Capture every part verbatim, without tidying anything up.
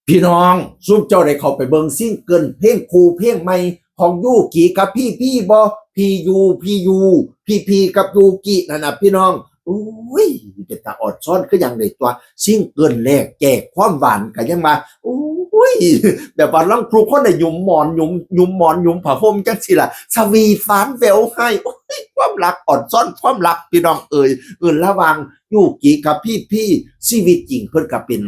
พี่น้อง ซุมเจ้าได้เข้าไปเบิ่งซิงเกิลเพลงคู่เพลงใหม่ของยูกิกับพีพีบ่ พียู พียู พีพีกับยูกินั่นน่ะพี่น้อง อุ้ย เป็นตาอดซ้อนคือหยังเลยตัว ซิงเกิลแรกแจกความหวานกันยังมา อุ้ย แบบว่าลังครูคนได้หยุมหมอนหยุมหยุมหมอนหยุมผ้าห่มจังสิล่ะ สวีทหวานแหววให้ โอ้ย ความรักอดซ้อนความรักพี่น้องเอ๋ย เออ ระหว่างยูกิกับพีพี ชีวิตจริงเพิ่นก็เป็น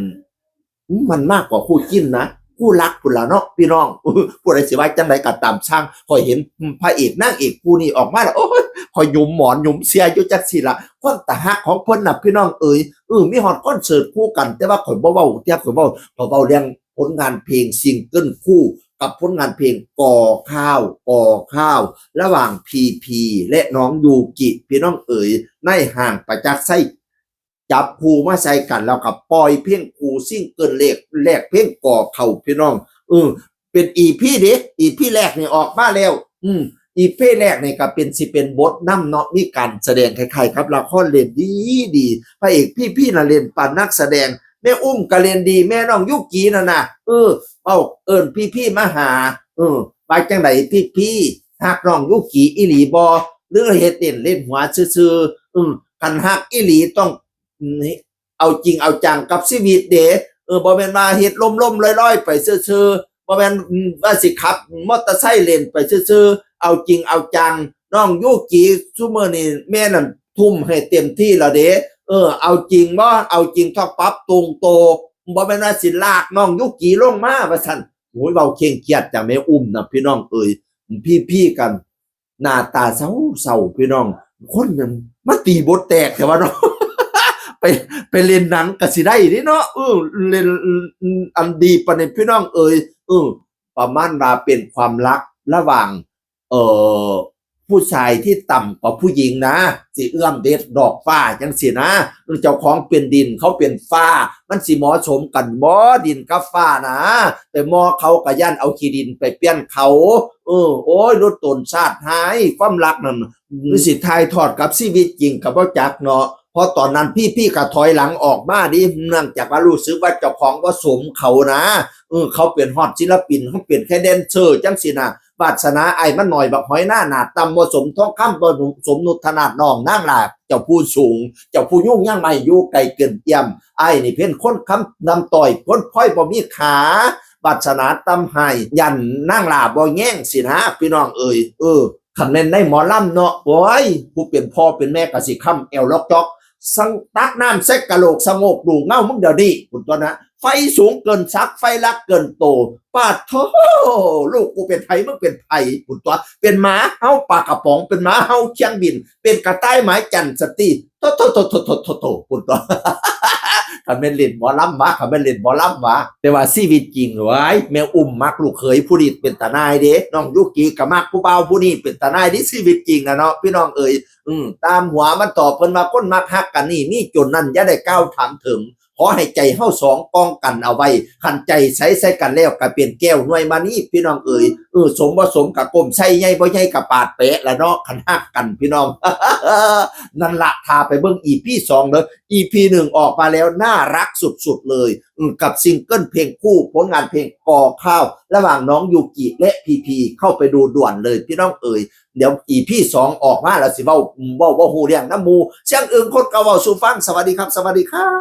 มันมากกว่าคู่จิ้นนะ คู่รักพุ้นละเนาะพี่น้อง ผู้ใดสิว่าจังไดก็ตามช่าง ข้อยเห็นพระเอกนางเอกคู่นี้ออกมาแล้ว โอ้ย ข้อยหยุมหมอนหยุมเสียอยู่จังสิล่ะ ความตาฮักของเพิ่นน่ะพี่น้องเอ๋ย เออ มีฮอดคอนเสิร์ตคู่กัน แต่ว่าข้อยบ่เว้าเที่ย ข้อยเว้า ข้อยเว้าเรื่องผลงานเพลงซิงเกิลคู่ กับผลงานเพลงก่อข้าว ก่อข้าว ระหว่างพีพีและน้องยูกิ พี่น้องเอ๋ย ในห้างประจักษ์ไส้ จับคู่มาใส่กันแล้วก็ปล่อยเพลงคู่ซิงเกิลแรก แรกเพลงก่อข้าวพี่น้อง เออ เป็นอีพีเด้ อีพีแรกนี่ออกมาแล้ว อืม อีพีแรกนี่ก็เป็น สิเป็นบทนำเนาะ มีการแสดงคล้ายๆกับละคร เล่นดีดี พระเอกพีพีน่ะเล่นปานนักแสดง แม่อุ้มก็เล่นดี แม่น้องยูกินั่นน่ะ เออ เว้าเอิ้นพีพีมาหา เออ ว่าจังไดพีพี ฮักน้องยูกิอีหลีบ่ หรือเฮ็ดเล่นเล่นหัวซื่อๆ อืม คันฮักอีหลีต้อง อืม เอาจริงเอาจังกับชีวิตเด้ เออ บ่แม่นว่าเฮ็ดล่มๆลอยๆไปซื่อๆ บ่แม่น อืม ว่าสิขับมอเตอร์ไซค์เล่นไปซื่อๆ เอาจริงเอาจัง น้องยูกิซุมื้อนี้แม่นั่นทุ่มให้เต็มที่แล้วเด้ เออ เอาจริงบ่ เอาจริงต้องปรับตรงโต บ่แม่นว่าสิลากน้องยูกิลงมาว่าซั่น โอ้ย เว้าเคร่งเครียดจังแม่อุ้มน่ะพี่น้องเอ๋ย พีๆกัน หน้าตาเศร้าๆพี่น้อง คนนั้นมาตีบทแตกแท้วะเนาะ ไป ไปเล่นหนังก็สิได้เด้เนาะ เออ เล่น อันดีปานนี้พี่น้องเอ๋ย เออ ประมาณว่าเป็นความรักระหว่าง เอ่อ ผู้ชายที่ต่ำกว่าผู้หญิงนะ สิเอื้อมเด็ดดอกฟ้าจังสินะ เจ้าของเป็นดินเขาเป็นฟ้า มันสิเหมาะสมกันบ่ ดินกับฟ้านะ ไปเหมาะเขาก็ย่านเอาขี้ดินไปเปลี่ยนเขา เออ โอ้ย ลดตนชาติหาย ความรักนั่น อืม มันสิถ่ายทอดกับชีวิตจริงก็บ่จักเนาะ เพราะตอนนั้นพีพีก็ถอยหลังออกมาเด้ เนื่องจากว่ารู้สึกว่าเจ้าของบ่สมเขานะ เออ เขาเป็นฮอดศิลปิน เขาเป็นแค่แดนเซอร์จังสินะ วาสนาอ้ายมันน้อยบักหอยหน้า หน้าต่ำบ่สมทองคำ บ่สมนุชนาถน้องนางหลา เจ้าผู้สูง เจ้าผู้ยุ่งยากไม้อยู่ไกลเกินเอื้อม อ้ายนี่เป็นคนคำนำต้อย คนพลอยบ่มีขา วาสนาต่ำหาย ย่านนางหลาบ่แยงสินะ พี่น้องเอ๋ย เออ คันแม่นในหมอลำเนาะ โอ้ย ผู้เป็นพ่อเป็นแม่ก็สิค้ำแอวลอกจอก สั่งตักน้ำใส่กะโหลกสะโงกดูเงามึงเดี๋ยวนี้ พุ้นตั๊วนะ ไฟสูงเกินศักดิ์ ไฟลักเกินโต ปาดโธ่ ลูกกูเป็นไผ มึงเป็นไผ พุ้นตั๊ว เป็นหมาเฮาปลากระป๋อง เป็นหมาเฮาเคียงบิน เป็นกระต่ายหมายจันทร์สติ โธ่ โธ่ โธ่ พุ้นตั๊ว คันแม่นเล่นหมอลำวะ คันแม่นเล่นหมอลำวะ แต่ว่าชีวิตจริงเว้ย แม่อุ้มมักลูกเขยผู้นี้เป็นตาหน่ายเด้ น้องยูกิก็มักผู้บ่าวผู้นี้เป็นตาหน่ายเด้ ชีวิตจริงนะเนาะ พี่น้องเอ๋ย อืม ตามหัวมันตอบเพิ่นว่า คนมักฮักกันนี่มีจนนั่น อย่าได้กล่าวถามถึง ขอให้ใจเฮาสองกองกันเอาไว้ คันใจใสใส่กันแล้วก็เป็นแก้วหน่วยมณี พี่น้องเอ๋ย เออ สมบ่สมก็ก้มใส่ ใหญ่บ่ใหญ่ก็ปาดแปะละเนาะ คันฮักกันพี่น้อง นั่นละ ถ้าไปเบิ่งอีพีสองเด้อ อีพีหนึ่งออกมาแล้วน่ารักสุดๆเลย อืม กับซิงเกิลเพลงคู่ ผลงานเพลงก่อข้าว ระหว่างน้องยูกิและพีพี เข้าไปดูด่วนเลยพี่น้องเอ๋ย เดี๋ยวอีพีสองออกมาแล้วสิเว้า เว้า เว้าฮู้เรื่องนำหมู่ เสียงอึ่งคนเก่าเว้าสู่ฟัง สวัสดีครับ สวัสดีครับ